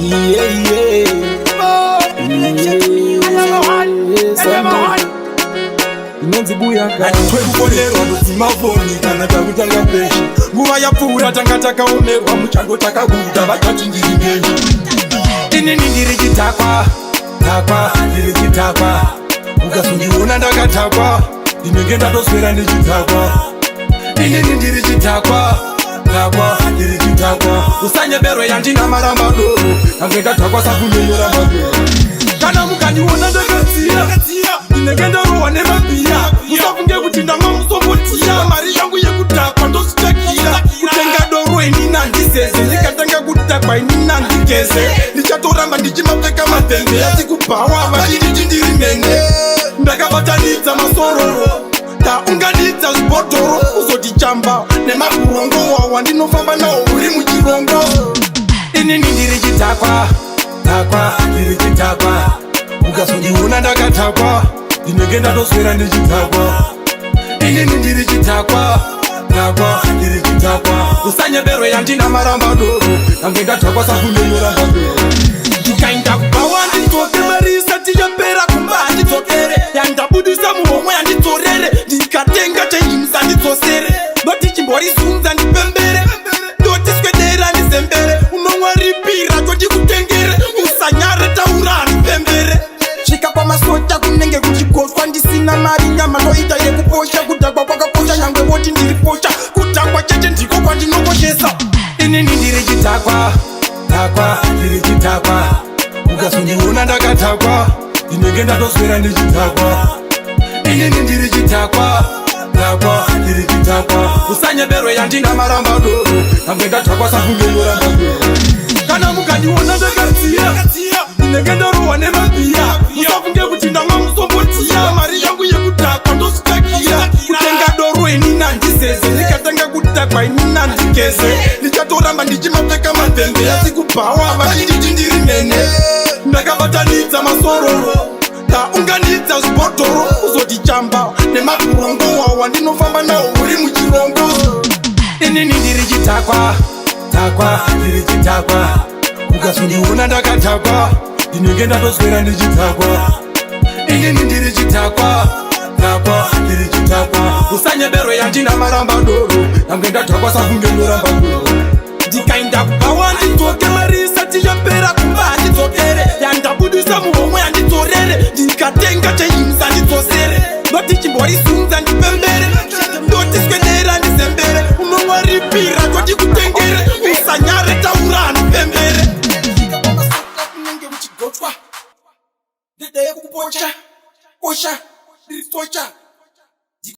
Yeah. Inonzi buyaka Twekufonerwa ndodzimafoni kana takutanga pesha. Nguva yapfuura tanga takaomerwa, muchango takabuda vakati ndiri ngenyi. Inini ndiri chidhakwa, dhakwa, ndiri chidhakwa. Ukazondiona ndakadhakwa, ndinenge ndatoswera ndichidhakwa. Inini ndiri chidhakwa, dhakwa, ndiri chidhakwa. Usanyeberwe yandina maramba doro, ndange ndadhakwa sakunyenyora madoro. Kana mukandiona ndakadziya, ndinenge ndarohwa nemabhiya. Musafunge kuti ndamwa musombotiya, mari yangu yekudhakwa ndozvitsvakira. Kutenga doro inini handizeze, ndikatanga kudhakwa inini handigeze. Ndichatoramba ndichimapfeka madhende, asi kubhawa vachinditi ndiri mhene. Ndakabatanidza masororo, ndaunganidza zvibhodhoro, kuzoti chamba nemaburongo wawa ndinofamba nawo uri muchirongo. Inini ndiri chidhakwa, dhakwa, ndiri chidhakwa. Ukazondiona ndakadhakwa, ndinenge ndatoswera ndichidhakwa. Inini ndiri chidhakwa, dhakwa, ndiri chidhakwa. Usanyeberwe yandina maramba doro, ndange ndadhakwa sakunyenyora madoro. Ndikaenda kubhawa ndidzoke mari isati yapera, kumba handidzokere. Yandabudisa muhomwe handidzorere, ndikatenga chenji musandidzosere. Ndoti chimborizunza ndipembere, ndoti swedera ndizembere. Unomwa ripira tondikutengere, usanyare taura handipembere. Svika kwamasocha kunenge kuchigoswa, ndisina mari nyama ndoita yekuposha. Kudhakwa kwakakosha nyangwe voti ndiri posha, kudhakwa chete ndiko kwandinokoshesa. Inini ndiri chidhakwa, dhakwa, ndiri chidhakwa. Ukazondiona ndakadhakwa, ndinenge ndatoswera ndichidhakwa. Inini ndiri chidhakwa, dhakwa, ndiri chidhakwa. Usanyeberwe yandina maramba doro, ndange ndadhakwa sakunyenyora madoro. Kana mukandiona ndakadziya, ndinenge ndarohwa nemabhiya. Musafunge kuti ndamwa musombotiya, mari yangu yekudhakwa ndozvitsvakira. Kutenga doro inini handizeze, ndikatanga kudhakwa inini handigeze. Ndichatoramba ndichimapfeka madhende, asi kubhawa vachinditi ndiri mhene. Ndakabatanidza masororo, ndaunganidza zvibhodhoro, kuzoti chamba nemaburongo wawa ndinofamba nawo uri muchirongo. Inini ndiri chidhakwa, dhakwa, ndiri chidhakwa. Ukazondiona ndakadhakwa, ndinenge ndatoswera ndichidhakwa. Inini ndiri chidhakwa, dhakwa, ndiri chidhakwa. Usanyeberwe yandina maramba doro, ndange ndadhakwa sakunge ndoramba doro. Ndikaenda kubhawa ndidzoke mari isati yapera, kumba handidzokere. Yandabudisa muhomwe handidzorere, ndikatenga chenji musandidzosere. Ndoti chimborizunza ndipembere, ndoti swedera ndizembere. Unomwa ripira tondikutengere, usanyare taura handipembere. Kunenge kuchigochwa ndedeye kukupocha kosha ndiri socha.